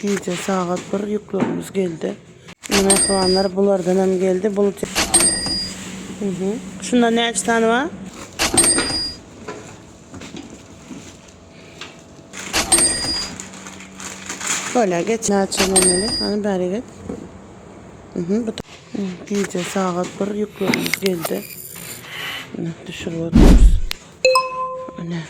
Gije sagat bir ýüklerimiz geldi. Ine mähribanlar bulardan hem geldi. Bulut. Mhm. Şunda näçe sany bar? Böyle geç. Näçe nemeli? Hani bäri get. Mhm. Bu gije sagat bir ýüklerimiz geldi. Ine düşürip otyrys. Ine.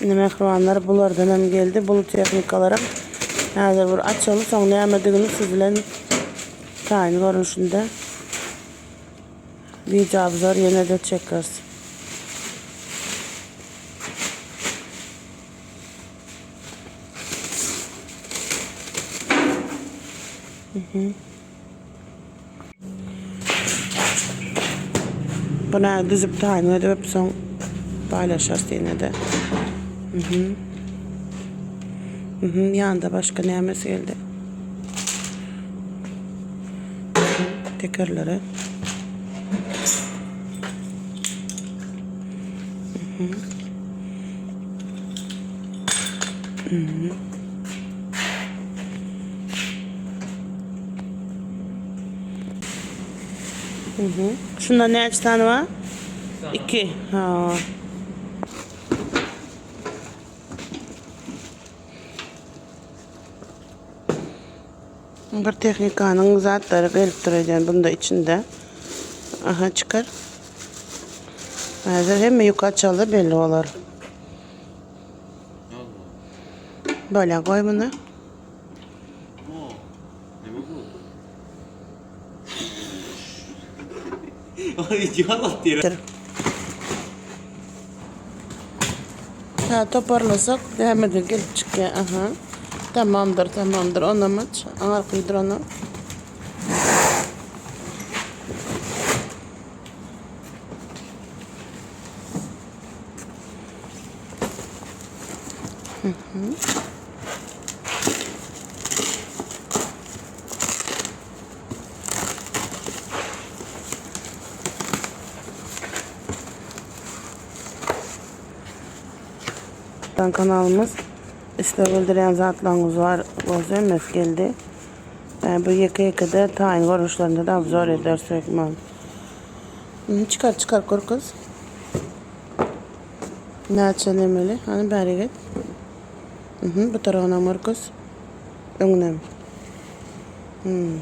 Ine mähribanlar bulardan hem geldi. Bul tehnikalaram häzir bir açaly soň nämedigini siz bilen taýyn görnüşinde wideo obzor ýene-de çekeris. Buna düzüp taýyn edip soň paýlaşarys ýene-de. Mhm. Mhm, ýanda başga nämesi geldi? Tekerleri. Mhm. Mhm. Mhm. Şunda näçe sany bar? 2. Ha. Bir tehnikanyň zatlary gelip dur edýän bunda içinde. Aha çykar. Häzir hemme ýük açaldy belli bolar. Böyle goý muny. Ha toparlasak nämeden gelip çykýar. Aha. Tamamdyr, tamamdyr. Onam aç. Aňarkydyr onu. Kanalymyz isleg bildirýän zatlaryňyz bar bolsa hemmesi geldi. Yani bu ýeke ýeke-de taýyn görnüşlerinde de obzor ederis hökman. Çykar çykar görkez. Näçe nemeli? Hany bäri get. Mhm, bu tarafynam görkez. Öňünem. Hmm.